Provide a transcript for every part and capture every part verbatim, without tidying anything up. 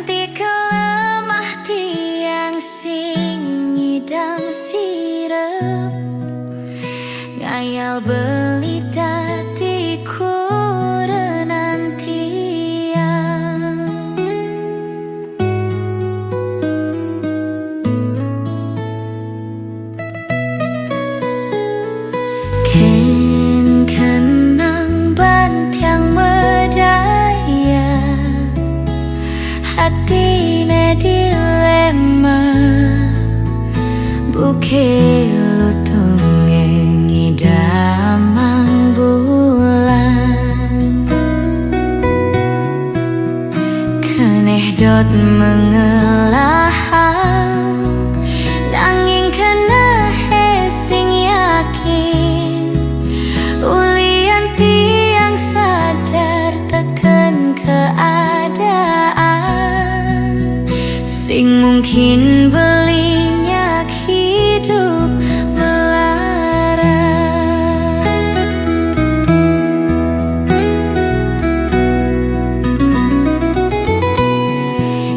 Ti kelemah tiang sing ngidang sirep, ngayal belita ti kurenan tiang. Ken kenang ban tiang medaya, hati ne dilema, buke lutung ngidamang bulan. Keneh dot mengelahang, nanging keneh sing yakin. Ulian tiang sadar teken keadaan, sing mungkin beli nyak hidup melarat.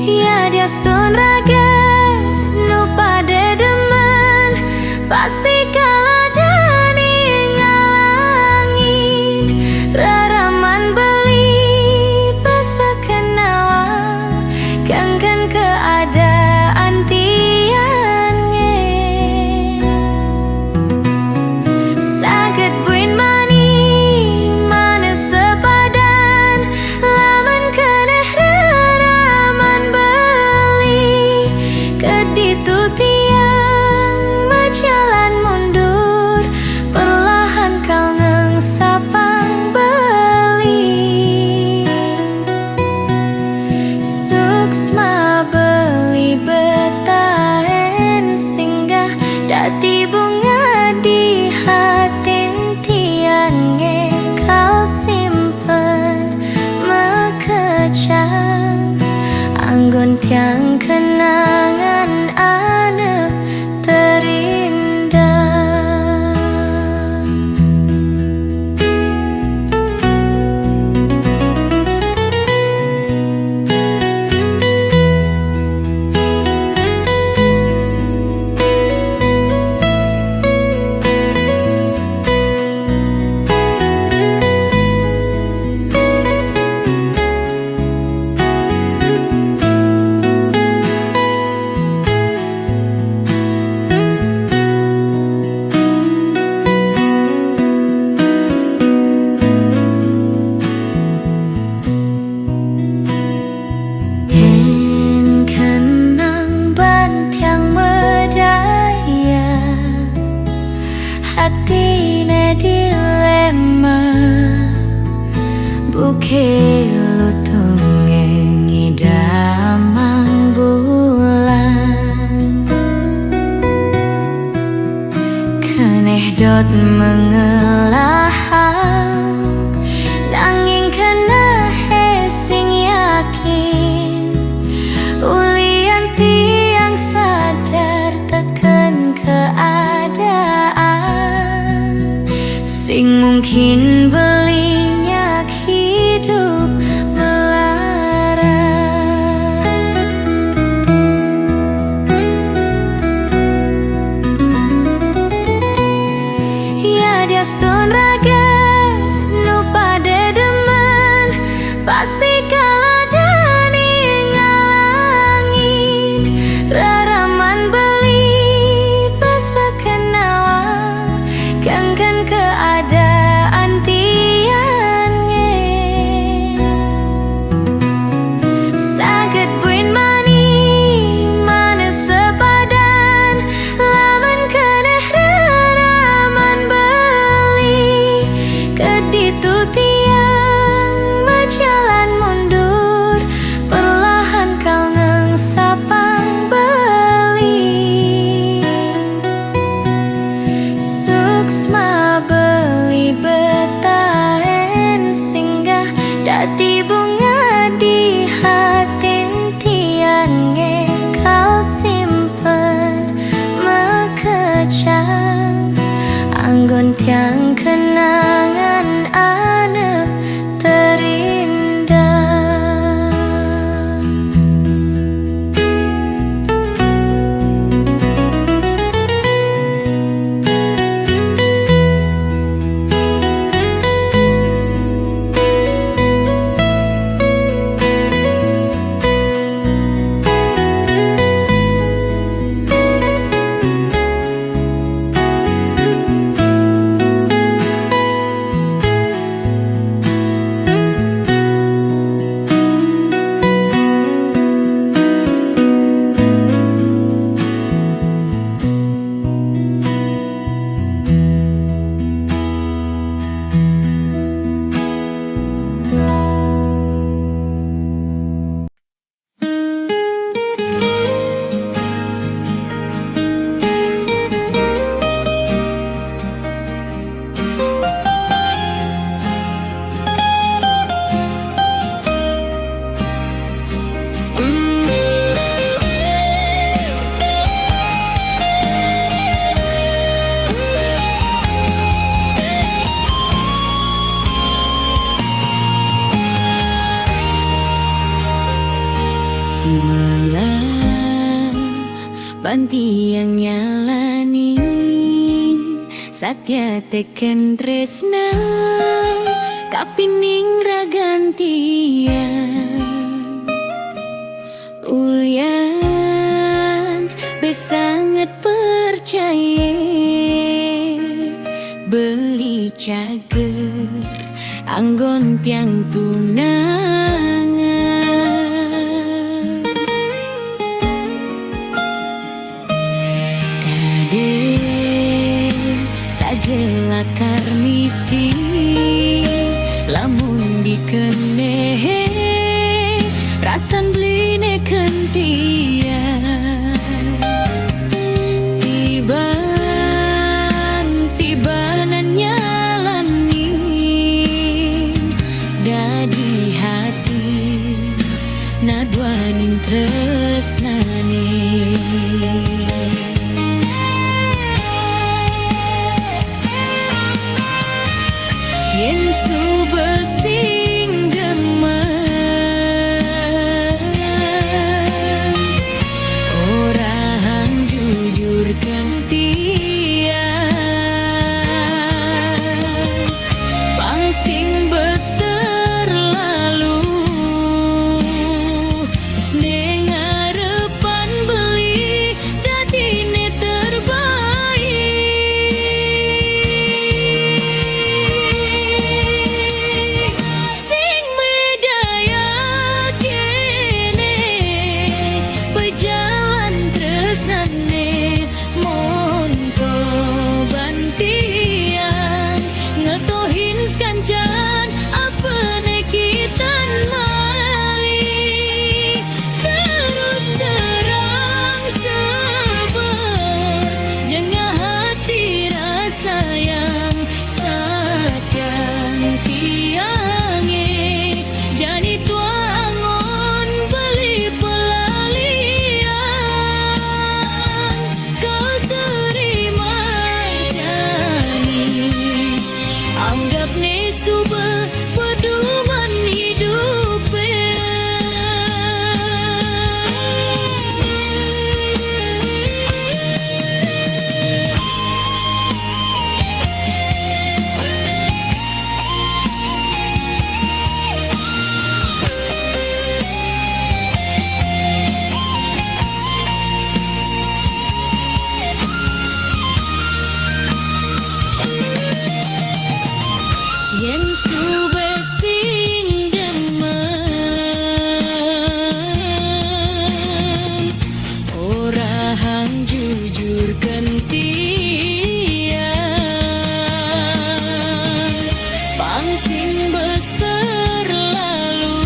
Ya diastun raga nu pada demen, pasti kala dani ngalangin. Raraman beli pesakan awang, kengken keadaan tiang nge. Saget buin mani mane sepadan, lamun keneh raraman beli, keditu tiang bejalan mundur, perlahan kal ngengsapang beli. Suksma beli betaen singgah, dati bunga di hatin tiang nge kal simpen mekejang, anggon tiang kenangan ane terindah. Ken kenang ban tiang medaya, hati ne dilema, buke lutung ngidamang bulan. Keneh dot mengelahang, nanging keneh sing yakin. Ulian tiang sadar teken keadaan, sing mungkin beli nyak hidup melarat. Ya diastun raga nu pada demen, pasti kala dani ngalangin. Raraman beli pesakan awang, kengken keadaan tiang nge. Saget buin mani mane sepadan, lamun keneh raraman beli, Melah bantiang nyalani, satia teken tresna, kapining ragan tiang. Ulian be sanget percaye, beli cager anggon tiang tunangan. Kadem saja lakar misi, lamun dikene rasan beline kentian. Tiban-tibanan nyalani, dadi hati naduaning tresnane. Yen suba sing demen, orahang jujur kentian. Pang sing bes terlalu, neng arepan beli dadine terbaik. Sing medaya kene, pejalan tresnane, monto bantian, ngetohin sekancan apene kitan mai. Terus terang sebet, jengah hati rasayang, satian tiange, jani tuangon beli pelalian. Kal terima jani, anggapne suba peduman idupe. Yen suba sing demen, orahang jujur kentian. Pang sing bes terlalu,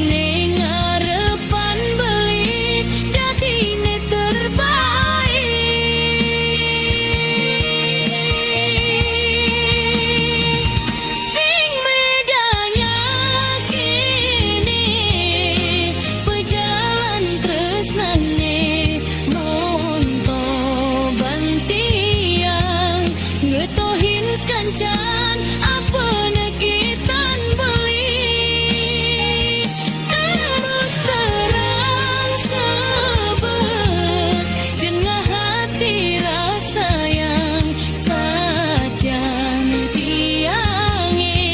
neng arepan beli dadine terbaik. Sing medaya kene, pejalan tresnane, monto bantian, ngetohin sekancan apene kitan beli. Terus terang sebet, jengah hati rasayang, satian tiange,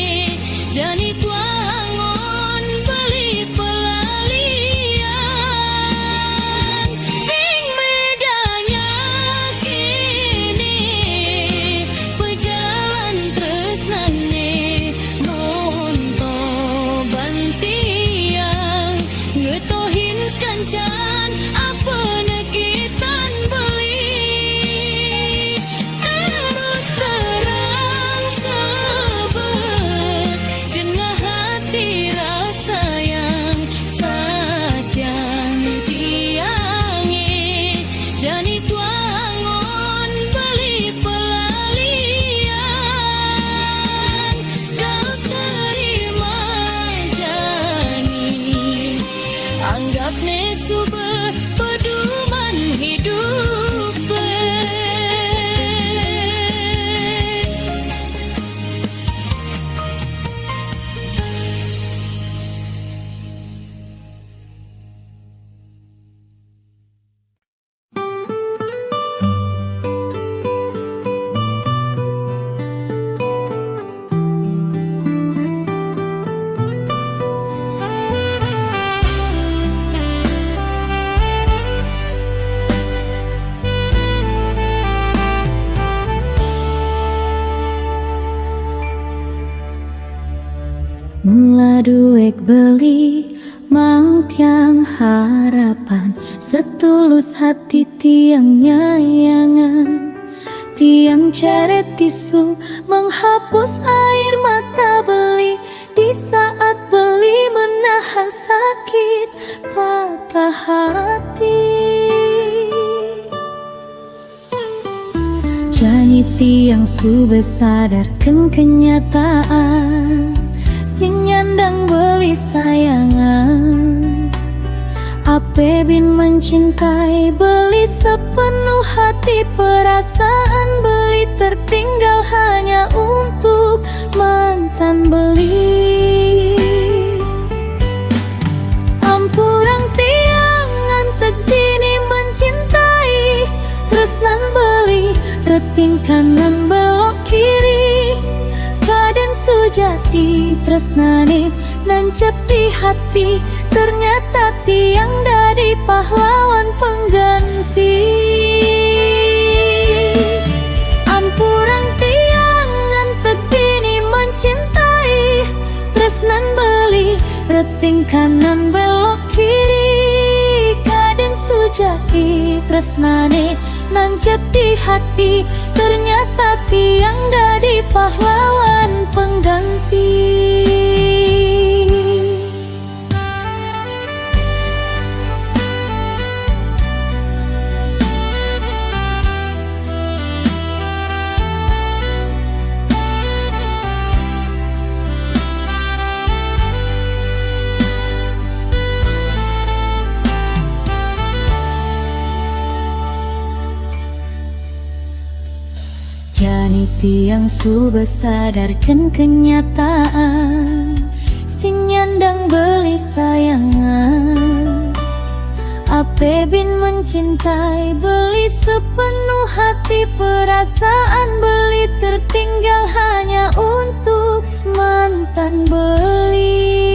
jani tuangon beli pelalian. Sing medaya kene, pejalan tresnane, monto bantian, ngetohin sekancan apene kitan beli. Terus terang sebet, jengah hati rasayang, satian tiange, jani tuangon beli pelalian. Kal terima jani, anggapne suba peduman idupe. Tiang harapan setulus hati, tiang nyayangan, tiang carét tisu menghapus air mata beli di saat beli menahan sakit patah hati. Jani tiang su besadarkan kenyataan, sing nyandang beli sayangan. Ape bin mencintai beli sepenuh hati, perasaan beli tertinggal hanya untuk mantan beli. Ampurang tiang ngan teg dini mencintai, tresnan beli reting kanan belok kiri. Kaden sujati tresnane nancep di hati, ternyata tiang dadi pahlawan pengganti. Ampurang tiang ngan teg dini mencintai, tresnan beli reting kanan belok kiri. Kaden sujati tresnane nancep di hati, ternyata tiang dadi pahlawan pengganti. Jani tiang su besadarkan kenyataan, sing nyandang beli sayangan. Ape bin mencintai beli sepenuh hati, perasaan beli tertinggal hanya untuk mantan beli.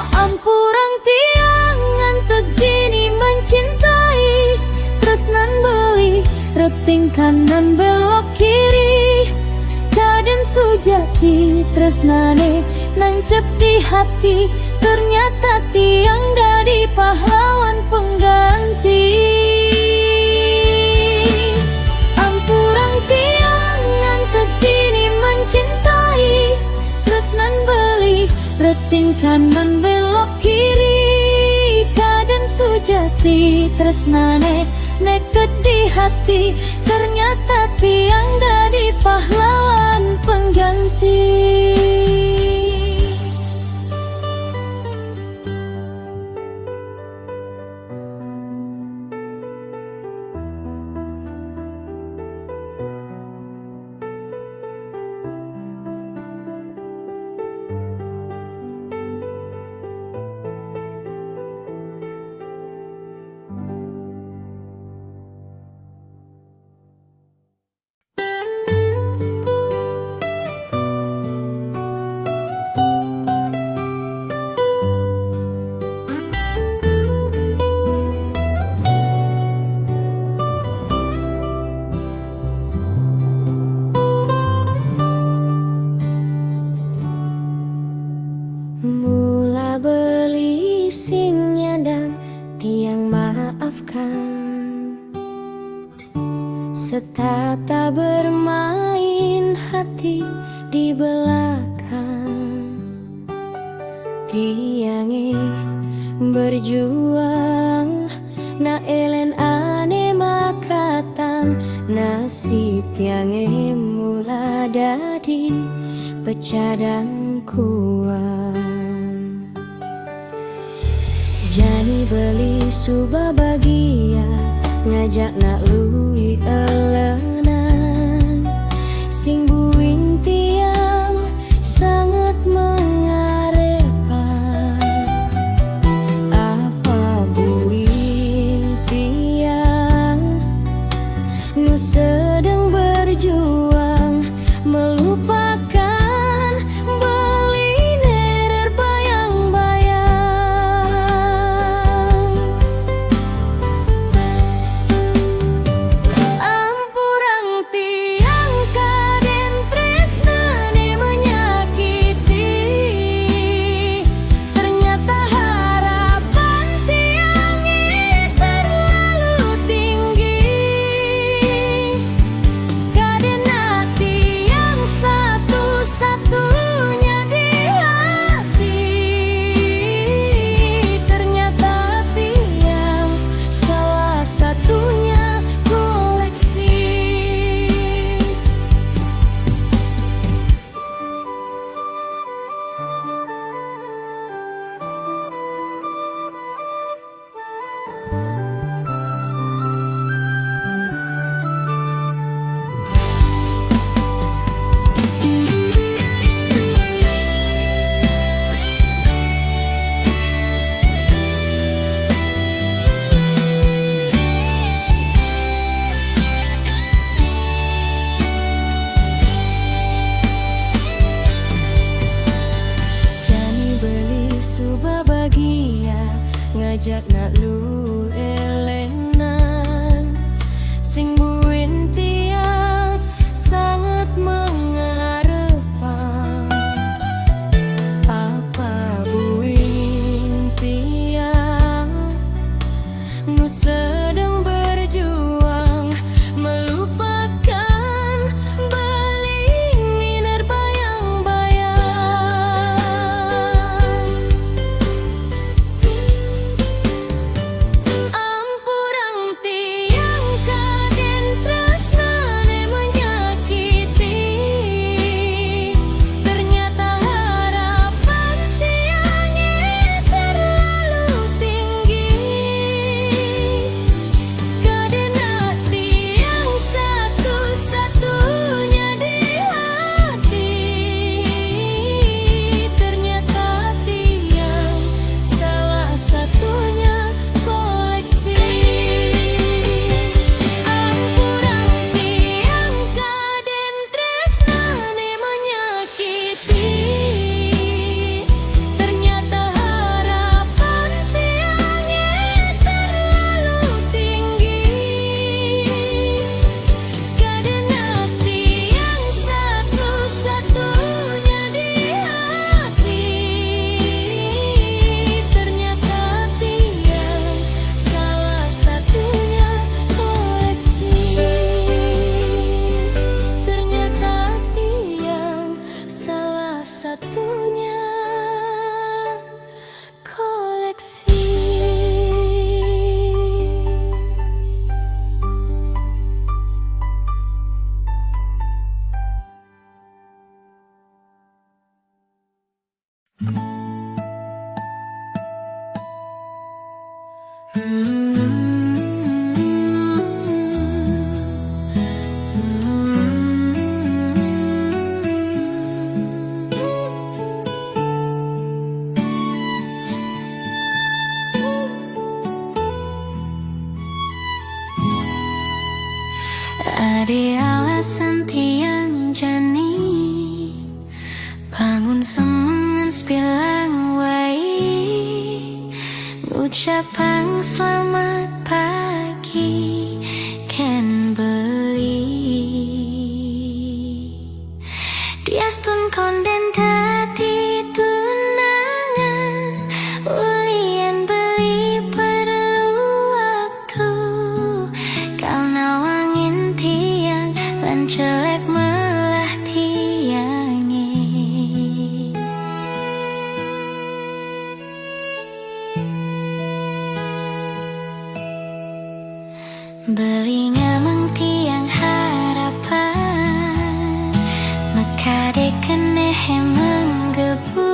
Ampurang tiang ngan teg dini mencintai, tresnan beli reting kanan belok kiri. Kaden sujati tresnane nancep di hati, ternyata tiang dadi pahlawan pengganti. Ampurang tiang ngan teg dini mencintai, tresnan beli reting kanan belok kiri. Kaden sujati tresnane neket di hati, ternyata tiang dadi pahlawan pengganti. Mula beli sing nyandang tiang maafkan, setata bermain hati di belakang. Tiange berjuang, na elen ane makatang, nasib tiange mula dadi pecadang kuang. Jani beli suba bagia, ngajak nak lui elenan. Sing buin tiang sangat mengarepan. Apa buin tiang nu sedang berjuang, melu Jatna lu elena, sing buin tiang sanget mengarepan. Apa buin tiang nu sedang berjuang melupakan beling niner bayang-bayang. Ampurang tiang kaden tresnane menyakiti. Ternyata harapan tiange terlalu tinggi. Kadena tiang satu-satunya di hati. Ternyata tiang salah satunya koleksi. Ampurang tiang kaden tresnane menyakiti. Ternyata harapan tiange terlalu tinggi. Kadena tiang satu-satunya di hati. Ternyata tiang salah satunya koleksi. Ternyata tiang salah satunya koleksi. Ade alasan tiang jani bangun semengan sepilang wai, ngucapang selamat pagi ken beli. Diastun konden dadi tunangan, ulih en beli perlu waktu. Kal nawangin tiang lan jelek melah tiange. Beli ngamang tiang harapan, makade keneh menggebu.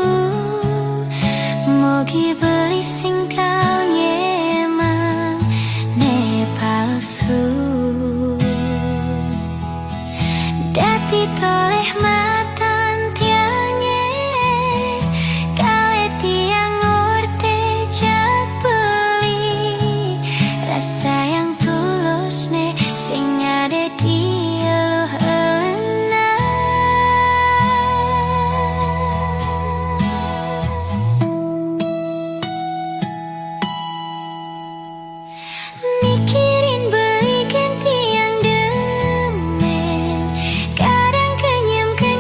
Mogi beli sing kal ngemang ne palsu. Dadi toleh matan tiange, kale tiang orte jat beli. Rasa yang tulus ne sing ade di eluh elena. Mikirin beli ken tiang demen, kadang kenyem ke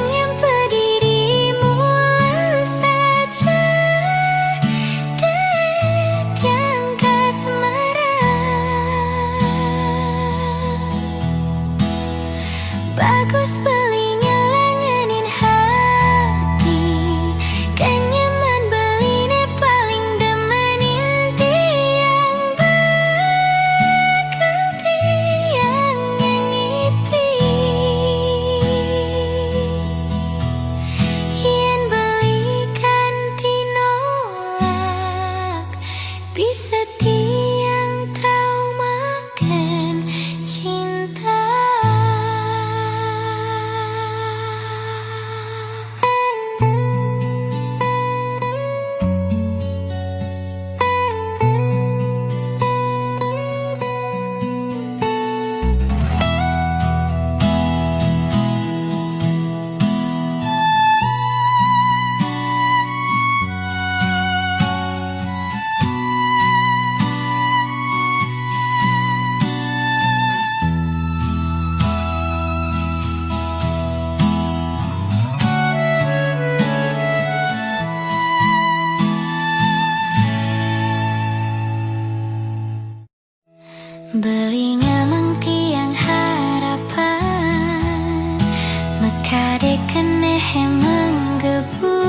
Ade keneh menggebu,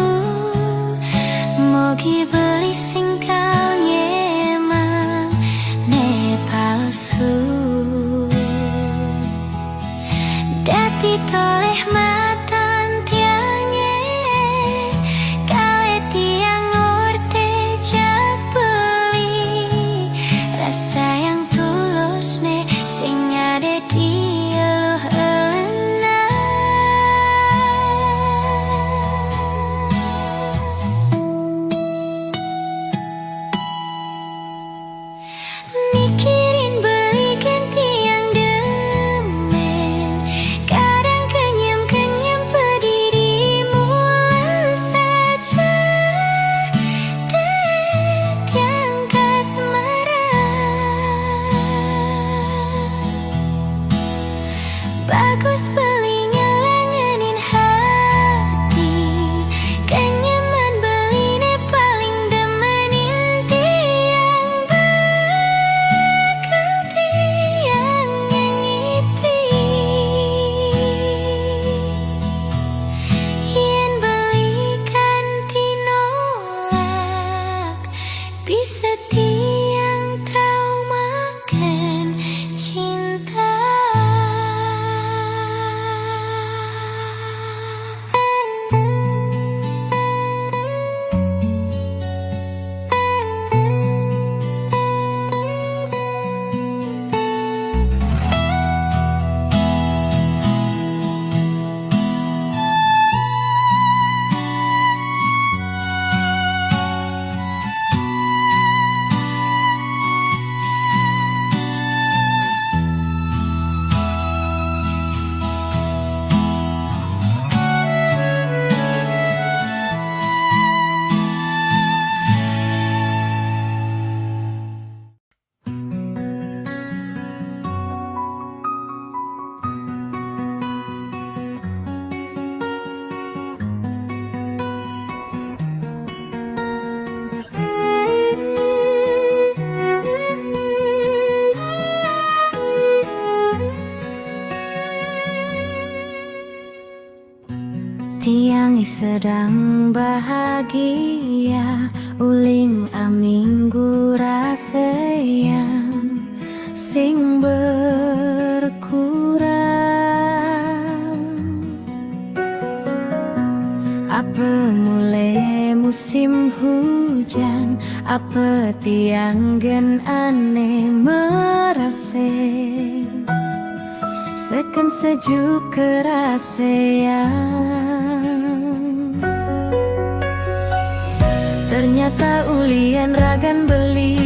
mogi beli singkal nyemang ne palsu. Dati toleh matan tiange, kale tiang orte jak beli, rasa yang tulus ne sing ade di eluh elena. Mikirin beli ganti yang demen, kadang kenyem-kenyem pedidi mual saja. Dek yang kasmaran. Bagus beli nyelengenin hati, kenyeman beli ne paling demenin tiang, bakal tiang ngengipi. Yen beli kanti nolak, bisa tiang traumaken cinta. Tiang sedang bahagia, uling aminggu rasa yang sing berkurang. Apa mulai musim hujan, apa tiang gen ane merase seken sejuk kerasean. Ternyata ulian ragan beli,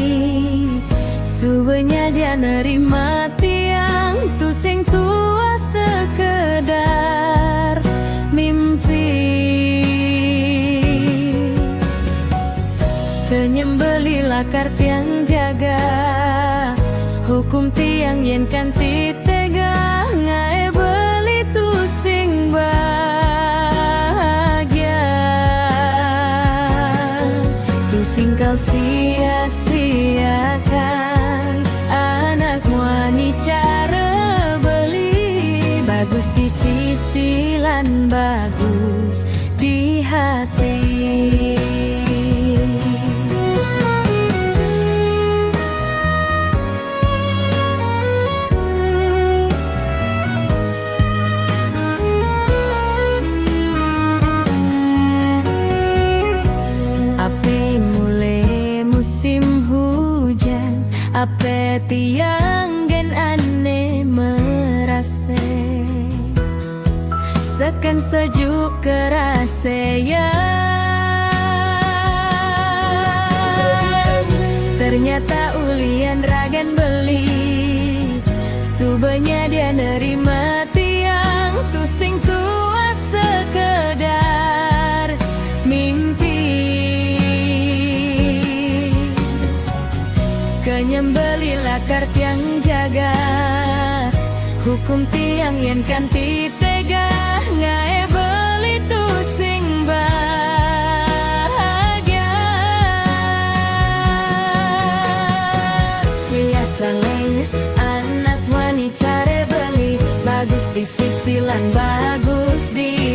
subenya dia nerima tiang, tu sing tua sekedar mimpi. Kenyem beli lakar tiang jaga, hukum tiang yen kanti tega, ngae beli tu sing bahagia. Tu sing kau sia-siakan, anak muani cara beli, bagus di sisi lan bagus di hati. Ape mule musim hujan, ape tiang gen ane merase seken sejuk kerasean. Ternyata ulian ragan beli, subenya dia nerima tiang, tu sing tua sekedar mimpi. Kenyem beli lakar tiang jaga, hukum tiang yen kanti tega, ngae beli tu sing bahagia. Siah taleng anak muani care beli, bagus di sisi lan bagus di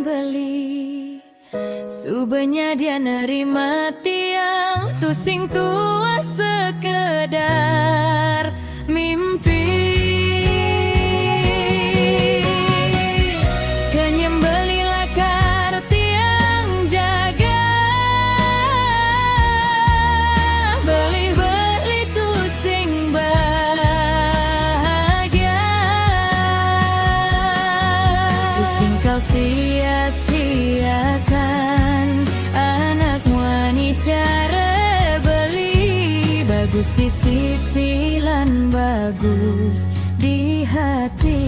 beli. Subenya dia nerima tiang, tusing tuah sekedar mimpi. Kenyem beli lakar tiang jaga, beli-beli tusing bahagia. Tusing kal sia-siakan, anak muani cara beli, bagus di sisi lan bagus di hati.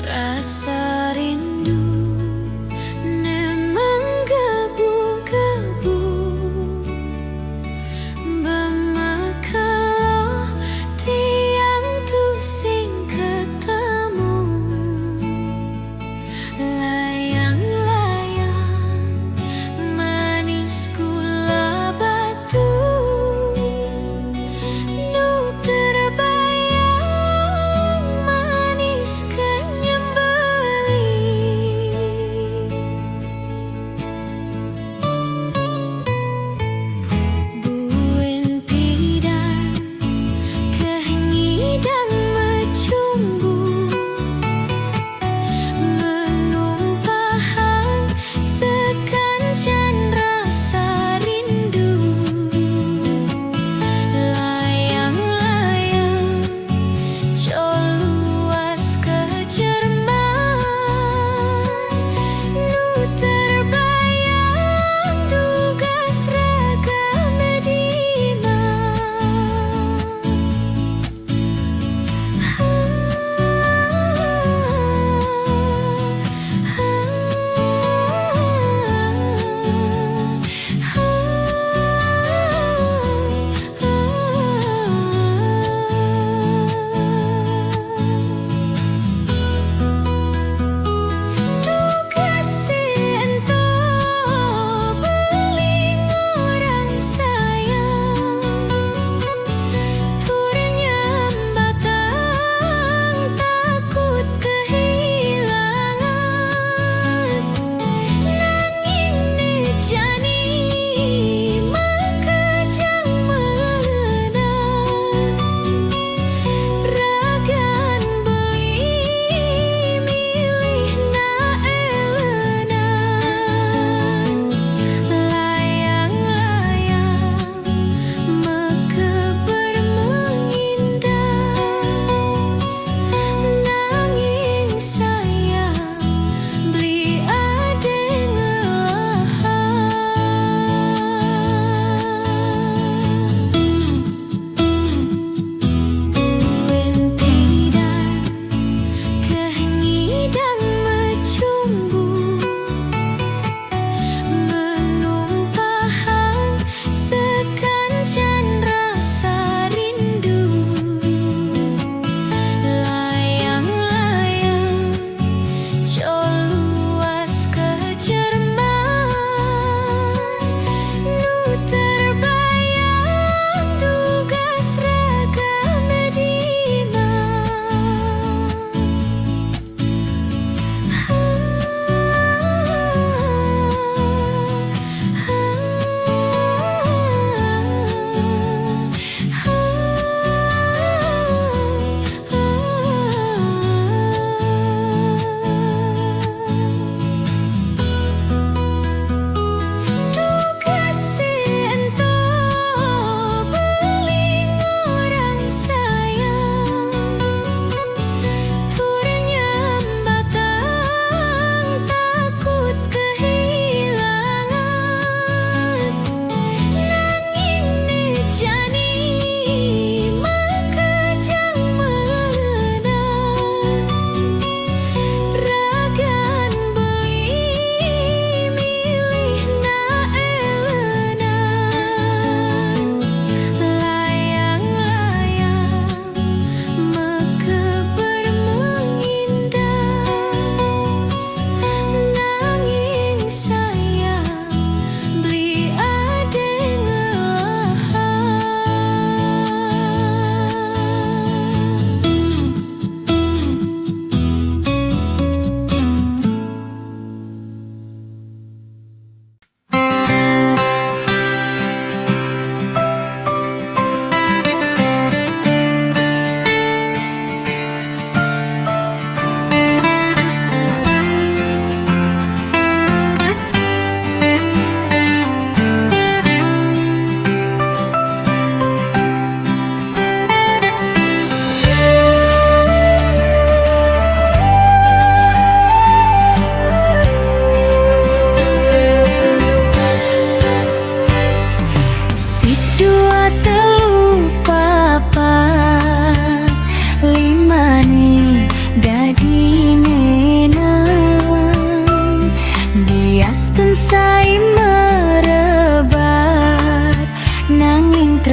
Rasa rindu ne menggebu-gebu, bemekelo tiang tusing ketemu. Layang-layang manis gula batu, nu terbayang manis kenyem beli.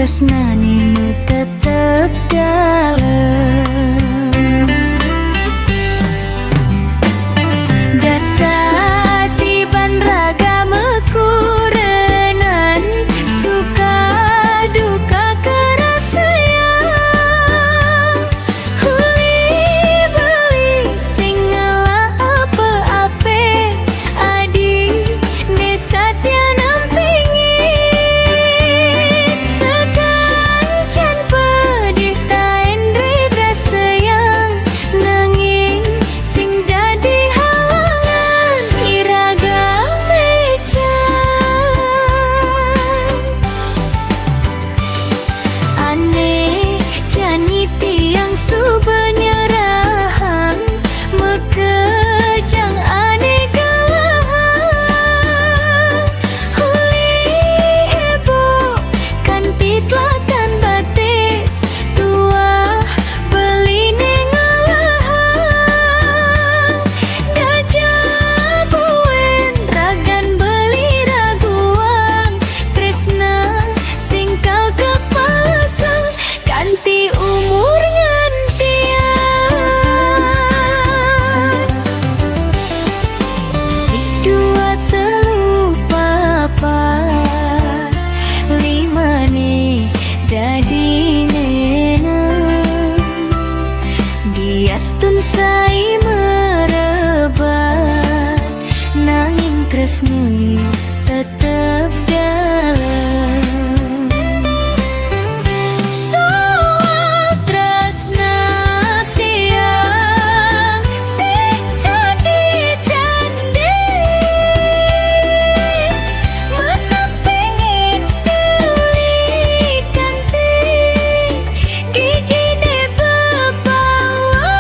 tresnane nu tetep dalem. Dasa tiban raga mekurenan, suka duka keraseang. Huli beli sing ngalah ape-ape, adine satya nampingi. Sedancan pedih taen rida seyang, nanging sing dadi halangan iraga mecan. Ane jani tiang suba nyerahang, makejang ane galahang. Huli ebo kanti tlakan batis, tuah beline ngalahang. Daja buen ragan beli raguang, tresna sing kal kapalasang kanti umur ngantian. Sik dua telu papat limane dadi neneng, diastun sai merebat, nanging tresnane tetep dalem. Soal tresna tiang sing candi-candi, menang pengin keli kanti gijine bepawa.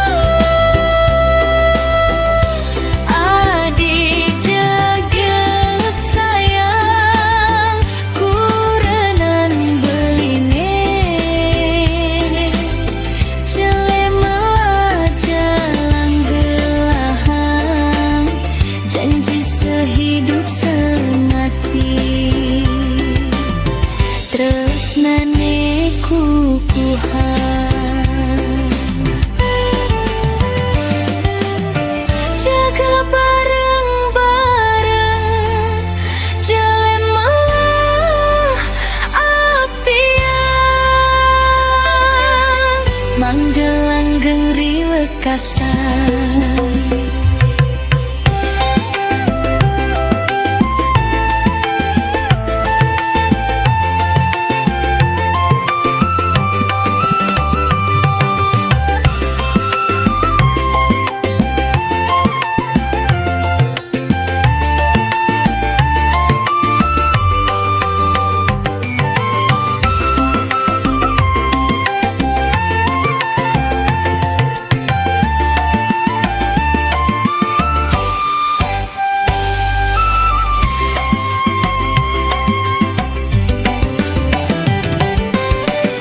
Adi jegeg sayang kurenan beline, jelemalah jalang gelahang, janji sehidup semati. Tresnane kukuhan. Jaga bareng-bareng, jelemalah atian. Mangda langgeng ri wekasan.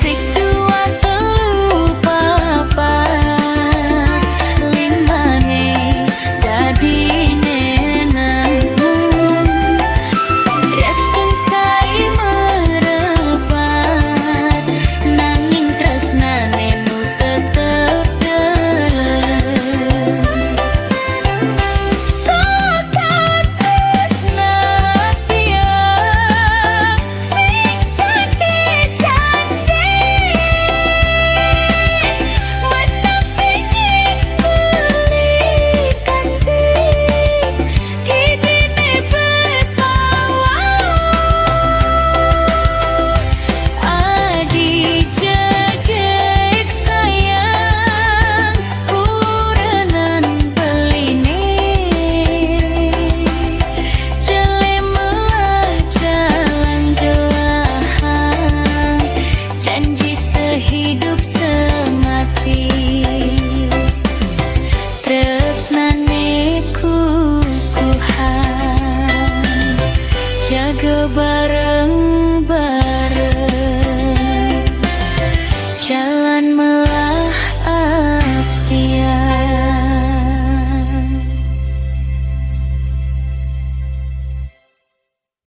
Sik dua telu papat limane dadine nanggung. Restun sai merebat, nanging tresnane tetep dalem. Soal tresna tiang sing candi-candi, menang pengin keli kanti gijine bepawa. Adi jegeg sayang kurenan beline, jelemalah jalang gelahang, janji sehidup semati. Tresnane kukuhan, jaga bareng-bareng.